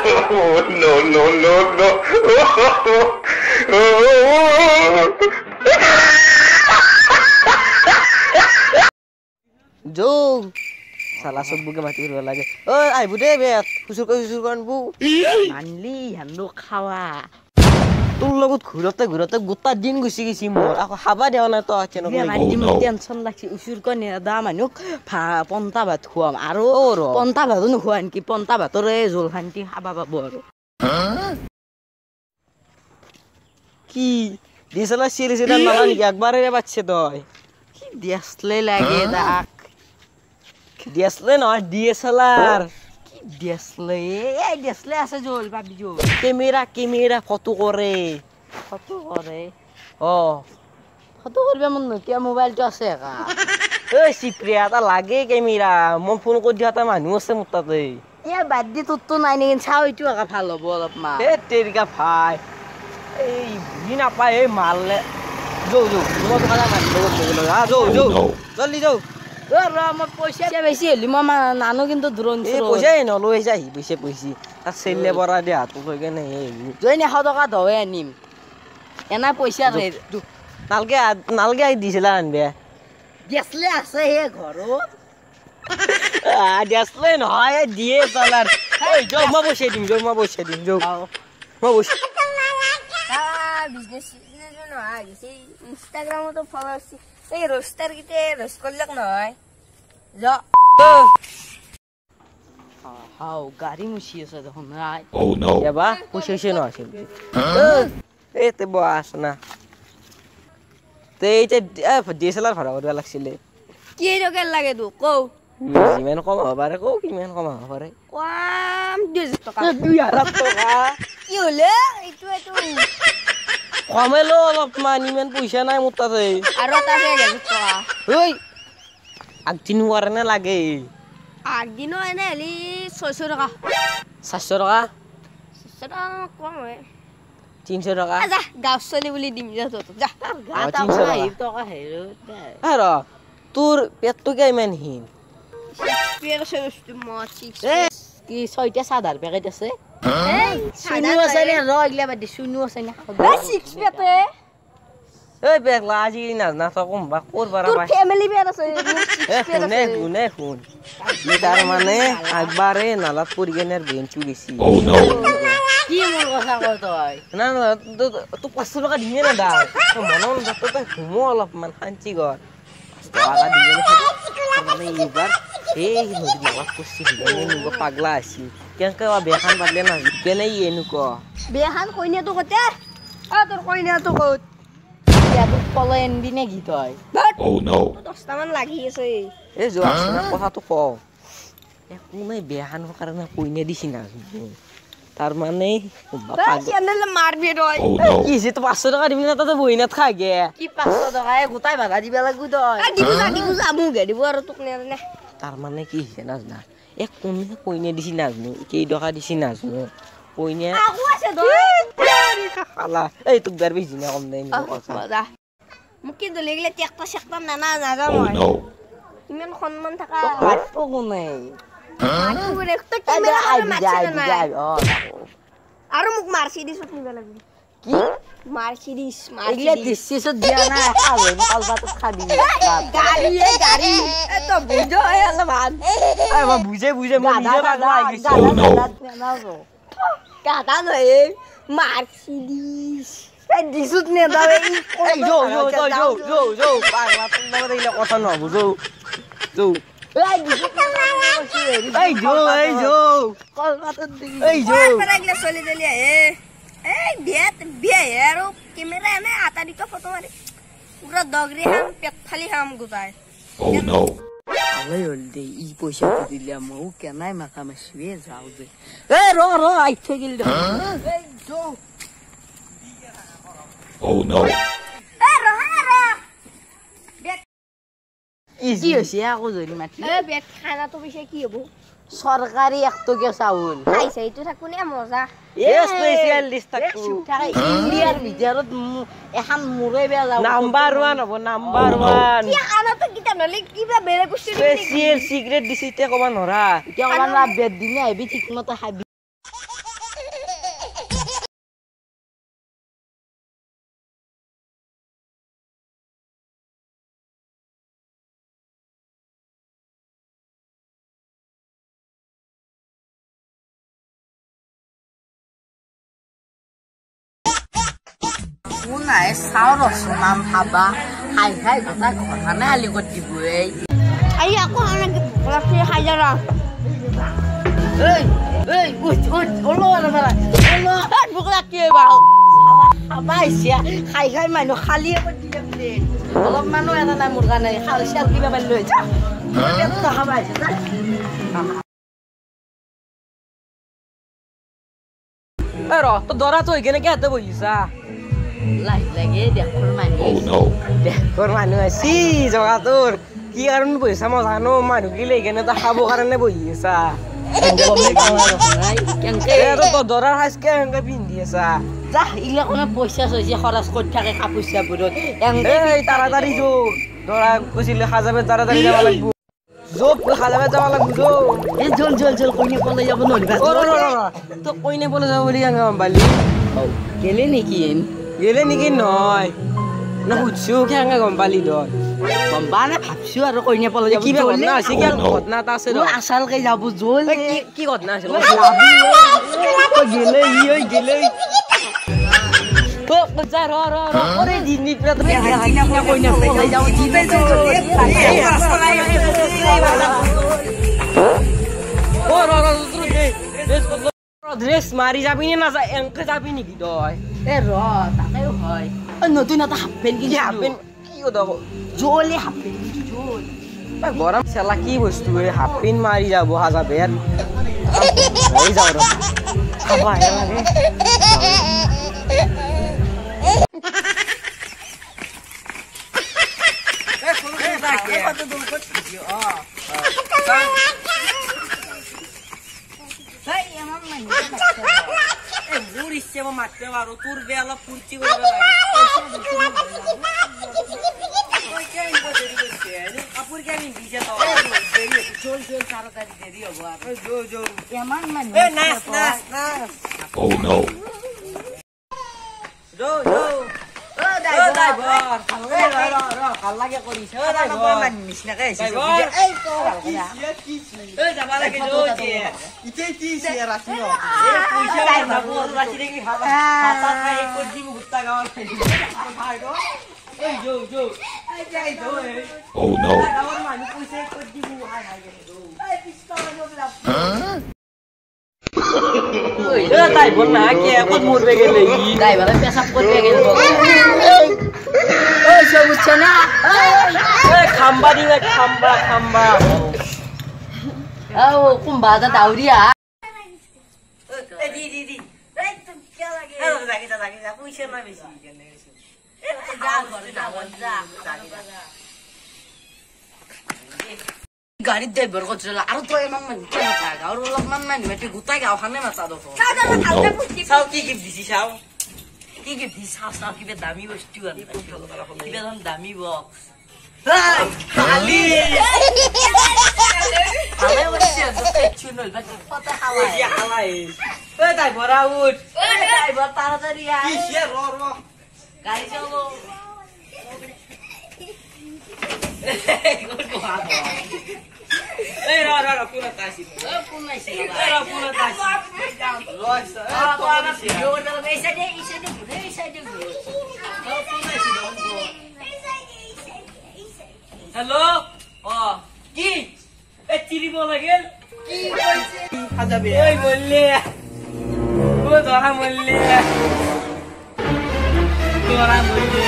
No, no, no, no. যৌ চালা চবকে মাতি কৰিব লাগে। ঐ আহিব দে বেত হুচুৰ কৰি হুচুৰ আনবো। মানলি হেন্দু খাৱা তোৰ লগত ঘূৰতে ঘূৰতে গোটা দিন গুচি গৈছি মোৰ, আকৌ খাবা দিয়া নাই তই কেনেকুৱা টেনচন লাগছি। উচুৰ কৈ নেদা মানুহক পন্তা ভাত খুৱাম আৰু পন্তা ভাতো নোখোৱা নেকি, পন্তা ভাতৰে জোল শান্তি খাবা পাব। আৰু কি ডিএসএলআৰ চিএলএস নালা নেকি একবাৰে পাচ্ছে তই? কি ডিএসএলআৰ লাগে তাক? ডিএসএলআৰ নহয় ডিএসএলআৰ। কি ডিএসএলআৰ? এই ডিএসএলআৰ আছে জোল পাবি জোল। কেমেৰা কেমেৰা ফটো কৰে। ফটো কৰে? অ ফটো কৰিব মন নকিয়া মোবাইলটো আছে একা। ঐ চিপ্ৰিয়া এটা লাগে কেমেৰা, মই ফোন কৰি দিয়া এটা মানুহ আছে মোৰ তাতে। এ বাদ দি, তোৰতো নাই নেকি? চাওঁ এইটো একা ভাল হ'ব অলপমান। এ তেৰিকা ভাই এই বুজি নাপায় এই মাৰলে। যৌ যৌ মই তোমাক মাৰিব যৌ যৌ জলদি যৌ। মই পইচা বেছি হ'লে মই নানো কিন্তু ড্ৰোন। এই পইচাই নলৈ যায় পইচা পইচি তাক চেলে পৰা দিয়া হাতটো থৈ কেনে জইন 100 টকা দহে আনিম। এনা পইচা নালগে নালগে আহি দিছিলা আনবে। গেছলে আছে সেই ঘৰত। গেছলে নহয় দিয়ে চলাৰ। এই যৌ মই পইচা দিম, যৌ মই পইচা দিম, যৌ মই পইচা। বিজনেছ নহয় ইনষ্টাগ্ৰামতো ফলোৱাৰ্ছ এই ৰ'ষ্টাৰ কেইটা ৰ'ষ্ট কৰলাক নহয়। যা হাও গাড়ী মুচি আছে দেখোন। এবা পইচা নহয় এই তে বস না তে এই ডিএসএলআৰ ভাড়া কৰিব লাগিছিলে। কি টকা লাগে তোক কও? যিমান কম হ'ব পাৰে কও, কিমান কম হ'ব পাৰে? কম 2000 টকা। 2000 টকা কি হ'লে এইটো এইটো কমে ল অলপমান, ইমান পইচা নাই মোৰ তাতে। আৰু এটা আছে 1000 টকা। ঐ আগদিনো কাৰণে লাগে? আগদিনো এনে হ'লে 600 টকা। 700 টকা? 700 টকা কম হয়। 300 টকা? যা গাঁও চলি বুলি দিম যা তহঁতক যা। 300 টকা। ৰ তোৰ পেটটো কিয় ইমান হীন? কি 6টা চাধাৰ পেকেট আছে? চুনু আছে নে? ৰ এইগিলা বাদ দি, চুনু আছে নে? এই পেগলা আজিকালি নাজনা তই কোনোবা ক'ৰ পৰা তোৰ ফেমিলি পেট আছে। শুনে শুনে শুন, তাৰ মানে একবাৰে নালাত পৰি কেনে ব্ৰেইনটো গেছি। কি মোৰ কথা কয় তই? না না তোক 500 টকা দিমে না দা, মনৰ তই ঘুমো অলপমান শান্তি কৰ। 5 টকা দি মানে এইবাৰ এই নদীত নালাত পৰছি, এনেকুৱা পাগলা আছিল কেনেকে বিয়াখান পাতিলে না কেনে এনেকুৱা বিয়াখান কইনাটো ক'তে? অ তোৰ কইনাটো ক'ত? তোক পলাই আনবি নে কি তই? 10টামান লাগি আছে। এই যোৱা কথাটো কওঁ, একো নাই বিয়াখানৰ কাৰণে কইনা দিছি না তাৰ মানে মাৰবি তই। কি হৈছে তই 500 টকা দিবি না তাতে বহিনাত খাগে? কি 500 টকা গোটাই ভাড়া দিব লাগবো তই? দিব যা দিব যা মোক দিব আৰু তোক নেজানে। তাৰ মানে কি হৈছে নাজনা, এক কোনে কইনা দিছি নাজনো, কেই টকা দিছি নাজনো, কইনা খালা এই তোক বেৰ বেছি না কম নাই। মোক কিন্তু লাগিলে ট্ৰেক্টৰ চেক্টৰ নানা নাযাওঁ মই, ইমান সন্মান থকা কোনে আৰু মোক মাৰ্চিডিছত নিব লাগিব। কি মাৰ্চিডিছ? এইগিলা ডিচিছত দিয়া নাই, খাবি গাড়ী গাড়ী তই বুজ অলপমান। বুজে বুজে মই নিজে পাগলা হৈ গৈছো। গাধা নহয় মাৰ্চিডিছ দিছত নেযাওঁ। এই যৌ যৌ তই যৌ যৌ যৌ পাগলা, তোৰ লগত এইগিলা কথা নহ'ব। যৌ যৌ এই যৌ এই যৌ এই যৌ চলি চলি আহে। এই বিয়াত বিয়া আৰু কেমেৰা এনে আটা দুটা ফটো মাৰি পুৰা দগৰি খাম, পেট ফালি খাম গোটাই। ভালেই হ'ল দে, ই পইচাটো দিলে ময়ো কেনাই মাথা মাৰিছোৱে। যাওঁ দে। এ ৰ ৰ আহি থৈ গ'ল দেখোন। কি হৈছে আকৌ ধৰি মাতি? বেট খানাটো পিছে কি হ'ব? চৰকাৰী 1 টকীয়া চাউল খাইছে এইটো থাকো নে মজা। স্পেচিয়েল ডিছ থাকো ইণ্ডিয়াৰ ভিতৰত এখন মোৰে বেয়া যাব। নাম্বাৰ 1 হ'ব, নাম্বাৰ 1। কি খানাটো কিটা নলে কিবা বেলেগ বস্তু স্পেচিয়েল সিক্ৰেট দিছি তে কবা নৰা। এতিয়া কবা নৰা, বেদ দিনে আহিবি ঠিকমতে খাবি। কোন আহে চাওঁ ৰচোন আম খাবা খাই খাই গোটাই ঘৰখনে আলি কৰি দিব এই। আই আকৌ ভোক লাগছে খাই যা ৰ। এই এই উঠ উঠ ওলোৱা নাপাৰা ওলোৱা ভোক লাগছে বাৰু। খাবা আহিছে খাই খাই মানুহ খালিয়ে কৰি দিলে প্লেট অলপমানো এটা নাই মোৰ কাৰণে খাল চাল কিবা পাৰি লৈ যা পেটটো খাবা আহিছে যা। এ ৰ তই দৰাটো হৈ কেনে হাতে বহিছা লাজ লাগে দেশৰ মানুহ দেশৰ মানুহ আছি জগা তোৰ কি কাৰণে বহিছা মই জানো মানুহ কি লৈ কেনে তই খাব কাৰণে বহি আছা তই দৰাৰ সাজ কেনেকে পিন্ধি আছা যা এইগিলা কোনো পইচা চইচা খৰচ কৰি থাকে কাপোৰ চাপোৰত এই তাড়াতাড়ি যো দৰা কৈছিলে সাজাবে তাড়াতাড়ি যাব লাগব জোপ সাজাবে যাব লাগব যো এই জল জল জল কইনে পলাই যাব নহ'লে তই কইনে পলাই যাব বুলি কেনেকে গম পালি গেলে নেকি গেলে নেকি নহয় না সুধছো কেনেকে গম পালি তই গম পা নাই ভাবছো আৰু কইনে পলাই যাব কিবা ঘটনা আছে কি ঘটনা এটা আছে আচালকে যাব জল কি কি ঘটনা আছিল গেলে ই ঐ গেলে যা ৰ ৰ ৰ অৰে দিনি পুৰা কইনে পলাই যাব ও ৰ ৰ ড্ৰেছ মাৰি যাবি নে নাযা এনকে যাবি নেকি তই এ ৰ তাকেও হয় নতুন এটা হাফ পেণ্ট কিনিছো হাফ পেণ্ট কি জলে হাফ পেণ্ট জল গৰম চেলা কি বস্তু এই হাফ পেণ্ট মাৰি যাব সাজাবে হৈ যাওঁ ৰ খাব আহে লাগে মোৰ ইচ্ছা মই মাতিব পাৰো তোৰ বে অলপ ফূৰ্তি কৰিব লাগে কাপোৰ কিয় পিন্ধিছে জল জল তাড়াতাড়ি দেৰি হ'ব আৰু ইমান মানুহ নাচ নাচ নাচ যো যো ভাল লাগে কৰিছে পেচাব কৰিব গেল খাম্বা দিবা খাম্বা খাম্বা ও কোনবা এটা দাউৰিয়া দি দি দি পইচা নাই বেছি গাড়ীত ড্ৰাইভাৰ কৰিছিল আৰু তই ইমান মানুহ কেনেকুৱা গাঁৱৰ অলপমান মানুহ মাতি গোটেই গাঁওখনে মাতা দেখোন চাওঁ কি গিফ্ট দিছি চাওঁ কি গিফ্ট দিছি চাওঁ চাওঁ কিবা দামী বস্তু কিবা এখন দামী বক্স তাড়াতাড়ি গাড়ি চলো হেল্ল' অ কি এ চিৰিব লাগিল কি কৈছে বললে ও ধৰা মৰলে ধৰা মৰলে।